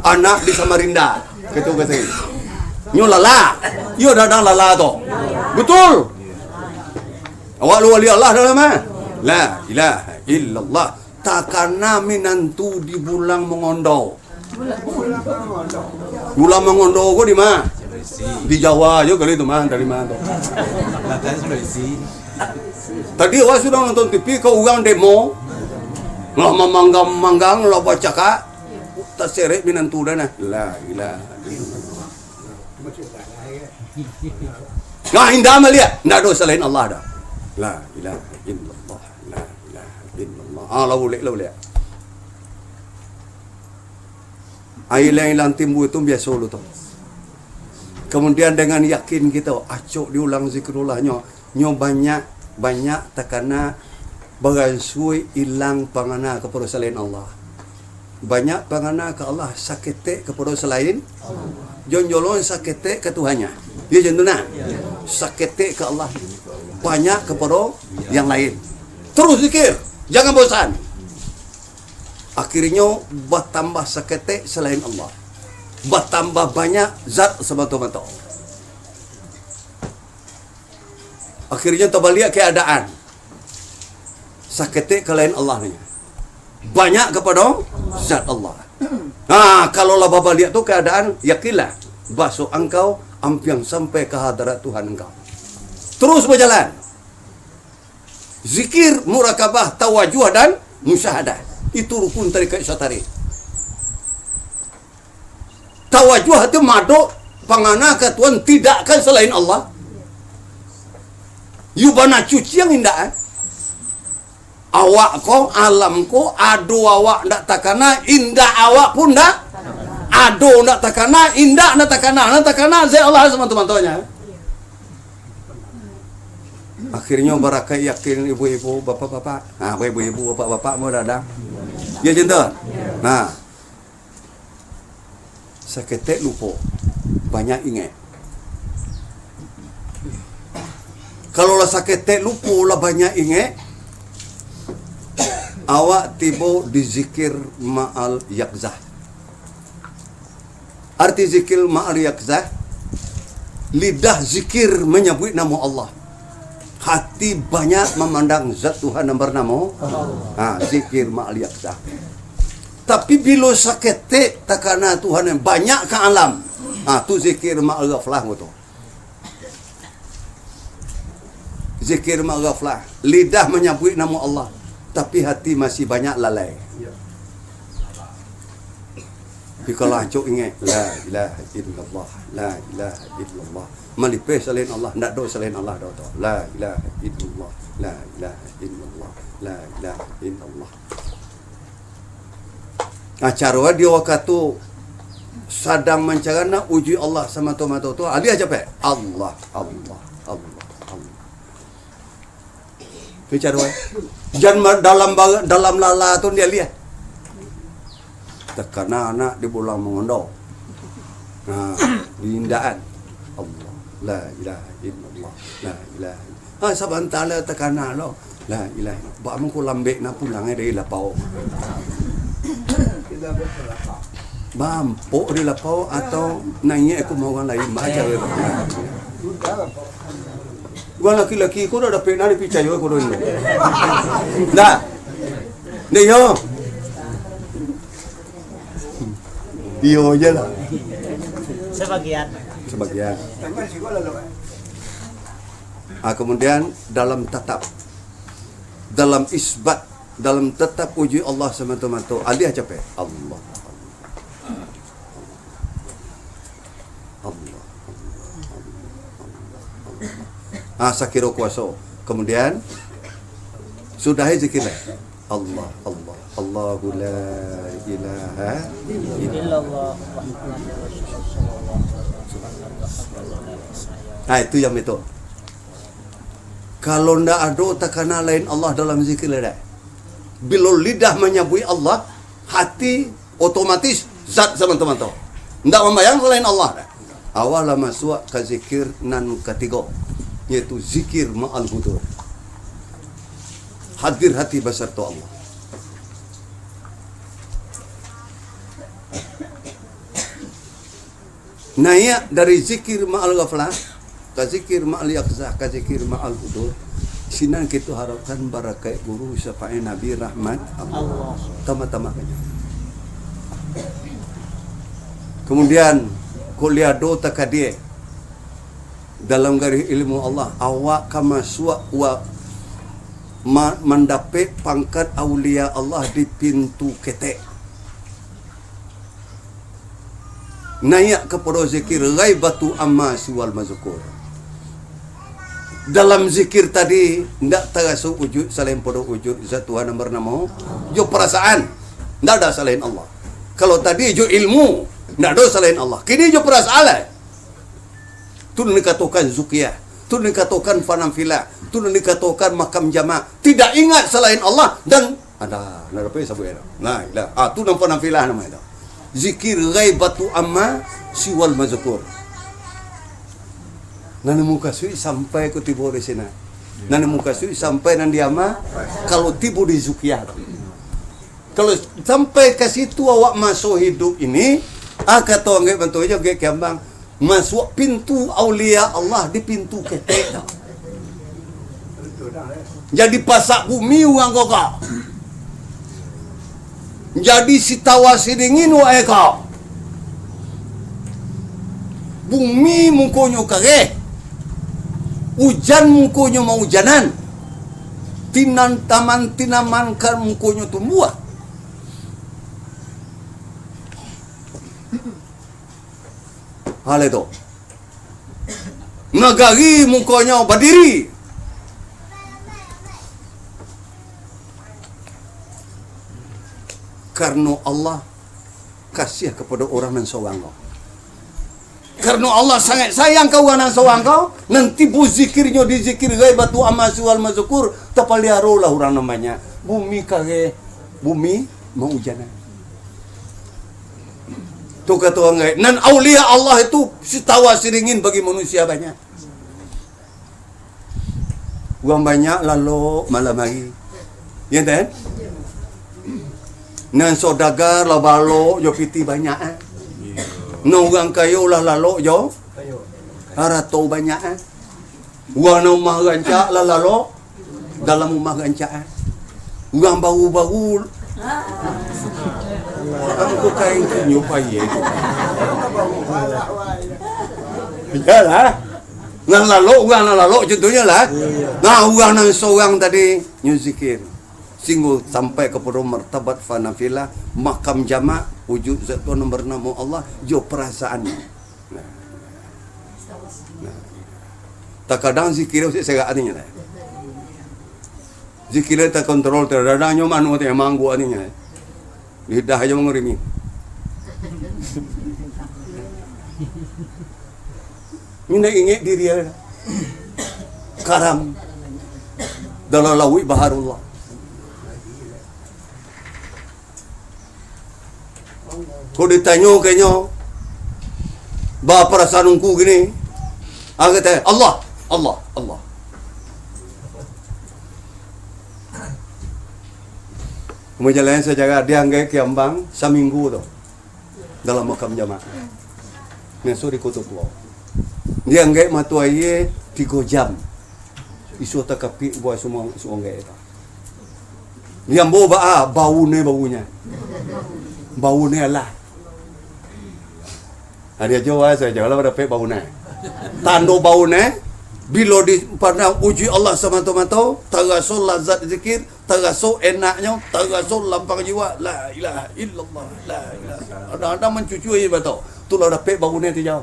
anak di Samarinda, kato-kato. Nyo lala. Iyo, dadang lala tu. Betul. Awak lu wali Allah dalam, ah? La ilaha illallah. Takana minantu di Bulang Mangondau. Bulang Mangondau ko di ma? Di Jawa jo kali tu, ma, dari ma tu. Tadi awak sudah nonton T V, ka urang demo. Lah mamanggang-mamanggang, lah bacakak. Taseret minantu dah nah. La ilaha illallah. Nah, indak maliek. Ndak ado salain Allah dah. La ilaha illallah. La ilaha illallah. Ah, lah ulek, lah ulek. Ai ilang-ilang timbua tu biaso lu tu. Kamudian, dengan yakin kito, acok diulang zikrullahnyo, nyo banyak, banyak takana baransua ilang pangana kapado salain Allah. Banyak pangana ka Allah, saketek kapado salain Allah. Jonjolon saketek ka Tuhannyo. Iyo, jan tu nah. Saketek ka Allah, banyak kapado yang lain. Terus zikir, jangan bosan. Akhirnyo batambah saketek salain Allah, batambah banyak zat samato-mato. Akhirnyo tabaliak keadaan, saketek ka lain Allah nyo, banyak kapado zat Allah. Nah, kalau lah babaliak tu keadaan, yakinlah, baso angkau ampiang sampai ka hadarat Tuhan angkau. Terus bajalan. Zikir, murakabah, tawajuh, dan musyahadah. Itu rukun tarikat Syatari. Tawajuh tu madok pangana ka Tuhan, tidak ka salain Allah. Yu bana cuci yang indak, eh? Awak ko, alam ko, ado awak ndak takana, indak awak pun ndak. Ado ndak takana, indak ndak takana, nan takana zat Allah samanto-mantonyo. Akhirnyo barakaik yakin ibu-ibu, bapak-bapak. Ha, ibu-ibu, bapak-bapak mau dadang. Ya, cinta. Nah. Saketek lupo, banyak ingek. Kalau lah saketek lupo, lah banyak ingek, awak tibo di zikir ma'al yakzah. Arti zikir ma'al yakzah, lidah zikir manyabuik namo Allah. Hati banyak mamandang zat Tuhan nan banamo. Ha, zikir ma'al yakzah. Tapi bilo saketek takana Tuhan nan banyak ka alam. Ha, tu zikir ma'al ghaflah ko tu. Zikir ma'al ghaflah. Lidah manyabuik namo Allah, tapi hati masih banyak lalai. Di kalancok ingek, la ilaha illallah, la ilaha illallah. Malipeh salain Allah, ndak ado salain Allah doh tu. La ilaha illallah, la ilaha illallah, la ilaha illallah. Nah, caro dia wakatu sadang mancari nak ujuik Allah samato-mato tu, alih capek. Allah, Allah, Allah, Allah. Tu caro, eh. Jan ma-, dalam ba-, dalam lala tu dia lihat. Takana anak di bulang mangondau. Nah, di indaan. Allah. La ilaha illallah. La ilaha illallah. Ha, sabanta lah takana lo. La ilaha illallah. Bak mangko lambek nak pulang, eh, dari lapau. Bampok di lapau atau naiak aku mau urang lain, baca. Urang laki-laki ko dah dapek nak dipicayo ko doh. Dah. Dah, yo. Iyo je lah. Sebagian. Sebagian. Ah, kemudian dalam tatap, dalam isbat, dalam tatap ujuik Allah samato-mato, alih capek. Allah. Allah. Ah, sakiro kuaso. Kemudian, sudahi zikir lah. Allah, Allah, Allahu la ilaha illallah. Illallah Muhammadur Rasulullah sallallahu alaihi wasallam. Nah, itu yang betul. Kalau ndak ado takana lain Allah dalam zikir, ndak. Bilo lidah manyabuik Allah, hati otomatis zat samanto-manto. Ndak mambayang salain Allah, ndak. Awak lah masuak ka zikir nan katigo, yaitu zikir ma'al hudur. Hadir hati basarto Allah. Naiak dari zikir ma'al ghaflah, ka zikir ma'al yaksah, ka zikir ma'al hudur. Sinan kito harapkan barakaik guru, syafaat Nabi, rahmat Allah. Allah. Tama-tama banyak. Kemudian, kok liado takadie dalam garis ilmu Allah, awak ka masuak wa-, ma-, mandapek pangkat aulia Allah di pintu ketek. Naiak kapado zikir ghaibatu amma siwal mazkur. Dalam zikir tadi, ndak taraso ujuik salain pado ujuik zat Tuhan nan banamo jo parasaan. Ndak ada salain Allah. Kalau tadi jo ilmu, ndak ada salain Allah. Kini jo parasaan lah. Tu nan dikatokan zukiah, tu nan dikatokan fanam filah, tu nan dikatokan makam jamak. Tidak ingat salain Allah dan ada, ndak dapek sabuik ado. Nah, ilah. Ah, tu nan fanam filah namo itu. Zikir ghaibatu amma siwal mazkur. Nan mukasuik sampai ko tibo di sinan. Nan mukasuik sampai nan di amma, kalau tibo di zukiah tu. Kalau sampai ka situ awak maso hidup ini, ah, kato anggaik bantuak jo anggaik kiambang, masuak pintu aulia Allah di pintu ketek tu. Jadi pasak bumi urang ko ka. Jadi sitawa sidingin wae ka. Bumi mukonyo kareh. Ujan mukonyo maujanan. Tinan taman tinaman kan mukonyo tumbuah. Hal itu. Nagari mukonyo badiri. Karano Allah kasiah kapado urang nan sorang ko. Karano Allah sangaik sayang ka urang nan sorang ko, nan tibo zikirnyo di zikir ghaibatu amma siwal mazkur, tapaliarolah urang nan banyak. Bumi kareh, bumi maujanan. Tu kato urang gaek, nan aulia Allah itu sitawa siringin bagi manusia banyak. Urang banyak lalok malam hari. Iyo kan? Nan saudagar lah balok jo pitih banyak, eh. Nan urang kayo lah lalok jo harato banyak, eh. Urang nan umah rancak lah lalok dalam umah rancak, eh. Urang baru-baru, angku kain kinyo paye tu. Iyolah. Nan lalok, urang nan lalok contohnyo lah. Nah, urang nan sorang tadi, nyo zikir. Singgo sampai kapado martabat fanafilah, makam jamak, wujud zat Tuhan nan banamo Allah, jo parasaan. Nah. Nah. Takadang zikir usik serak atinyo lah. Zikir takontrol, tadadang nyo mano tu mangguk atinyo. Lidah ajo mangurimi. Indak ingek diri, karam dalam lauik baharullah. Kok ditanyo ka inyo, ba parasaan ungku kini, ah, kato, "Allah, Allah, Allah." Majalannyo sajarah, dianggaik kiambang saminggu tu dalam makam jamak. Masuak di Koto Tuo. Dianggaik mato aia tigo jam. Isuak takapik buah sumang, isuak anggaik tu. Diambo baa, bau ne baunyo. Bau ne alah. Ari ajo wa sajo lah dapek bau ne. Tando bau ne, bilo dipandang uji Allah samato-mato, taraso lazat zikir, taraso enaknyo, taraso lapang jiwa. La ilaha illallah, la ilaha. Kadang-kadang mancucui bato, tu lah dapek bau ne tijau.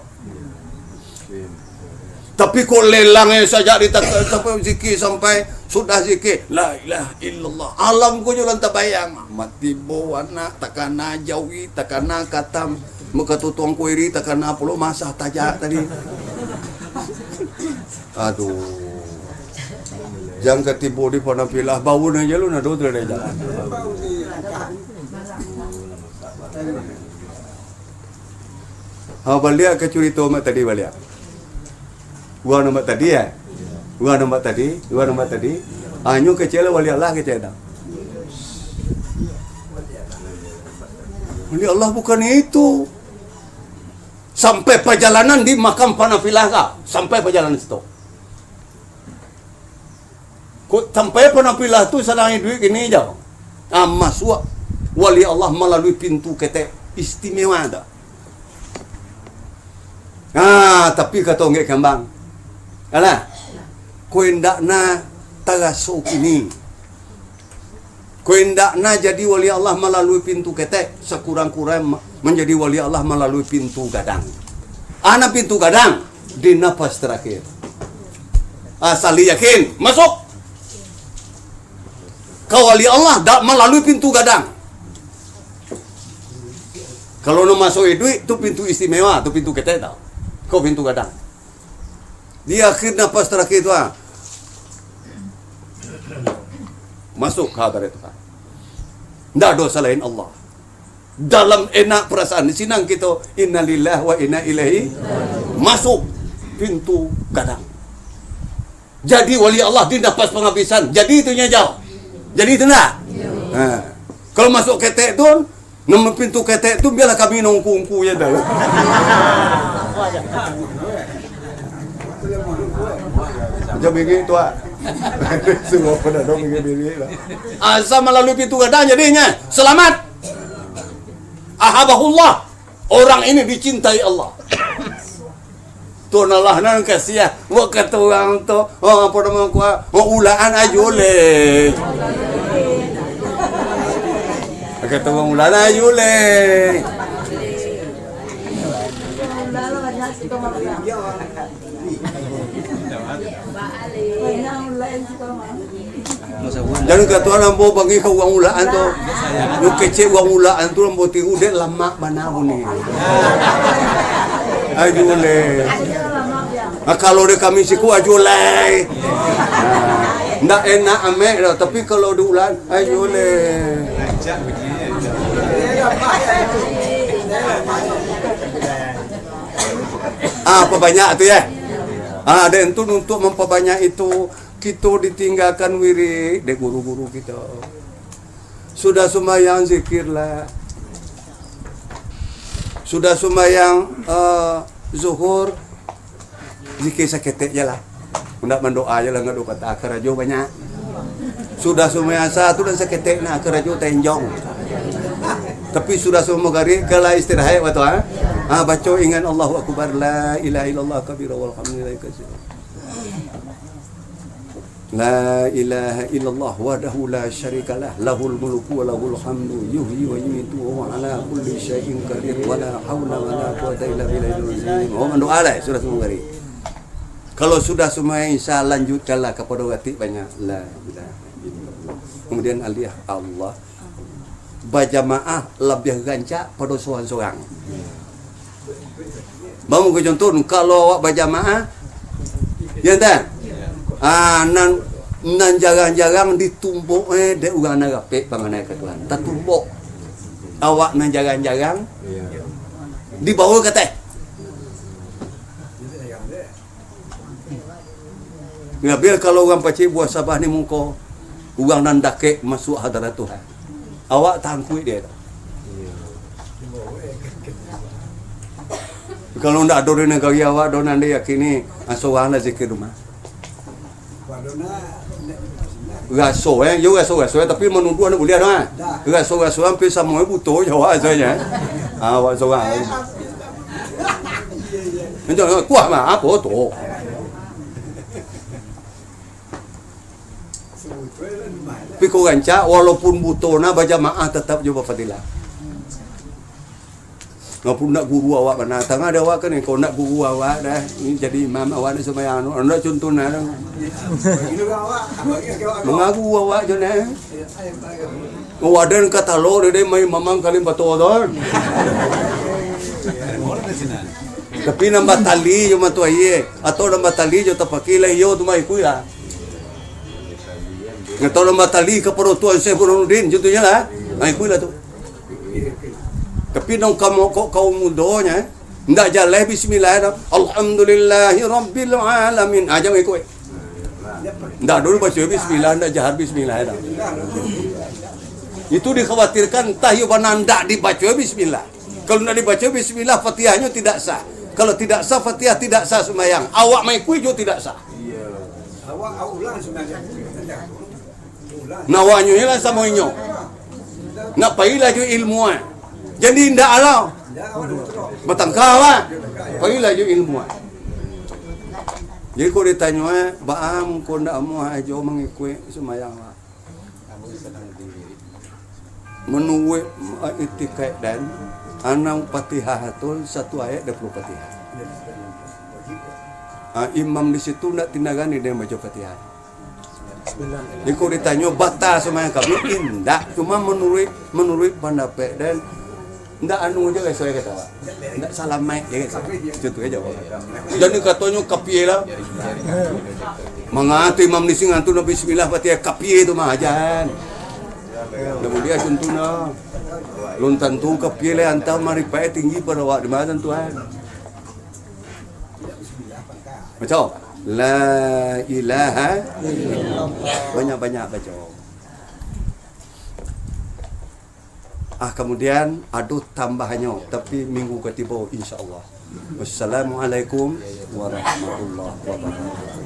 Tapi kok lelang, eh, sajak di tak-, sampai zikir, sampai sudah zikir, la ilaha illallah. Alam ko jo lah tabayang. Mati bo anak, takana jawi, takana katam, muka tutuang kuiri, takana pulo masah tajak tadi. Aduh. Jan ka tibo di panapilah, baun aja lu nado tu dari jalan. Ha, baliak ka curito mak tadi, baliak. Urang nan mak tadi, eh? Urang nan mak tadi, urang nan mak tadi. Hanyo kecek lah wali Allah kecek dah. Wali Allah bukan itu. Sampai pajalanan di makam panapilah ka. Sampai pajalanan situ. Kok sampai panapilah tu sadang iduik kini jo. Ah, masuak wali Allah malalui pintu ketek istimewa tu. Ah, tapi kato anggaik kiambang. Alah. Kok indak na taraso kini. Kok indak na jadi wali Allah malalui pintu ketek, sakurang-kurang ma-, manjadi wali Allah malalui pintu gadang. Ana pintu gadang di napas terakhir. Asal yakin, masuk. Ka wali Allah dak malalui pintu gadang. Kalau nak masuk iduik, tu pintu istimewa, tu pintu ketek tau. Kau pintu gadang. Di akhir napas terakhir tu, ah. Masuk ka hadarat Tuhan. Ndak ado salain Allah. Dalam enak perasaan, di sinan kito, innalillahi wa inna ilaihi, masuk pintu gadang. Jadi wali Allah di napas panghabisan. Jadi itu nyo jauh. Jadi itu ndak? Ha. Kalau masuk ketek tu, nama pintu ketek tu, biarlah kami nungku-ungku je dah. Macam bingit tu, ah. Semua pada dong bingit-bingit lah. Asal malalui pintu gadang jadinyo selamat. Ahabahullah. Orang ini dicintai Allah. Tu nalah nan kasiah. Wak kata urang tu, oh, apa nama ku, ah? Oh, ulaan ajo leh. Kata urang ulaan ajo leh. Jan kato ambo bagi ka urang Ulakan tu. Nyo kecek urang Ulakan tu ambo tiru dek lamak bana bunyi. Ayo le. Ah, kalau di kami siko ajo lai. Ah, ndak enak amek dah, tapi kalau di Ulakan, ajo lai. Ah, pabanyak tu ya. Ah, dan tu untuk mampabanyak itu, kito ditinggakan wirid dek guru-guru kito. Sudah sumbayang, zikirlah. Sudah sumbayang, eh, zuhur, zikir saketek je lah. Ndak mandoa je lah, ndak doh patah, karajo banyak. Sudah sumbayang asar tu dan saketek nah, karajo tenjong. Tapi sudah sumbayang magarib, kalau istirahat waktu, ha? Ha, baco ingat Allahu Akbar, la ilaha illallah kabira walhamdulillahi katsira. La ilaha illallah wahdahu la syarikalah, lahul mulku wa lahul hamdu, yuhyi wa yumitu wa huwa ala kulli syai'in qadir, wa la haula wa la quwwata illa billahil azim. Oh, mandoa lah, sudah sumbayang. Kalau sudah sumbayang Isya, lanjutkanlah kapado ratik banyak. La ilaha illallah. Kemudian alih Allah. Bajamaah labiah rancak pado sorang-sorang. Bamo ko contoh, kalau awak bajamaah, ya tak? Ah, nan, nan jarang-jarang ditumbok, eh, dek urang nan rapek panganai ka Tuhan. Tatumbok. Awak nan jarang-jarang dibawa ka ateh. Labiah kalau urang pacik buah sabah ni muko, urang nan dakek masuak hadarat Tuhan. Awak tangkuik dia tu. Kalau ndak ado di nagari awak, do nan di yakin ni, ah, sorang lah zikir rumah. Raso, eh, yo raso-raso, eh, tapi manuduah ndak buliah doh, eh. Raso-raso hampir samo, eh, buto jo awak rasonyo, eh. Ah, awak sorang. Macam kuah mah, apo tu? Tapi kok rancak, walaupun buto nah bajamaah, tetap jo bafadilah. Ngapun nak guru awak bana, tangah ada awak kan, kok nak guru awak dah, ni jadi imam awak nak sumbayang, anu, anu nak contoh nah dah. Mangagu awak jo nah. Oh, adan ka talo dek main mamang kalim bato tu. Tapi nambah tali jo matu aie, atau nambah tali jo tapaki lah iyo tu mah ikui lah. Atau nambah tali ka parutuan Syekh Burhanuddin, contohnyo lah. Nah, ikui lah tu. Tapi nang kamu kok kaum mudonyo, eh? Ndak jaleh bismillah dah. Alhamdulillahi rabbil alamin. Ah, jangan ikut. Ndak dulu baca bismillah, ndak jahar bismillah dah. Itu dikhawatirkan entah iyo bana ndak dibaca bismillah. Kalau ndak dibaca bismillah, Fatihahnyo tidak sah. Kalau tidak sah Fatihah, tidak sah sembahyang. Awak maikui jo tidak sah. Awak ulang sembahyang. Nawanyo lah samo inyo. Nak pailah jo ilmu ah. Jadi indak alah. Batangka ah. Pailah jo ilmu ah. Jadi kok ditanyo ah, baa mangko ndak amuah ajo mangikuik sumbayang ah. Manuruik, ah, itikaik dan anam Fatihah tu satu ayat dua puluh Fatihah. Ah, imam di situ ndak tindakan di dia baca Fatihah. Iko ditanyo, batal sumbayang kami? Indak, cuma manuruik, manuruik pandapek den, ndak anu je, sesuai kata awak. Ndak salamaik je, kan? Contoh aja, awak. Jadi katonyo kapie lah. Mangatu imam di sini ngantu nak bismillah, Fatihah, kapie tu mah ajan. Ndak buliah contoh nah. Lun tantu kapie lah, antah maripaik tinggi pado awak di mana tuan. Baco. La ilaha illallah. Banyak-banyak baco. Ah, kamudian, ado tambahannyo, tapi minggu katibo, insya Allah. Wassalamualaikum warahmatullahi wabarakatuh.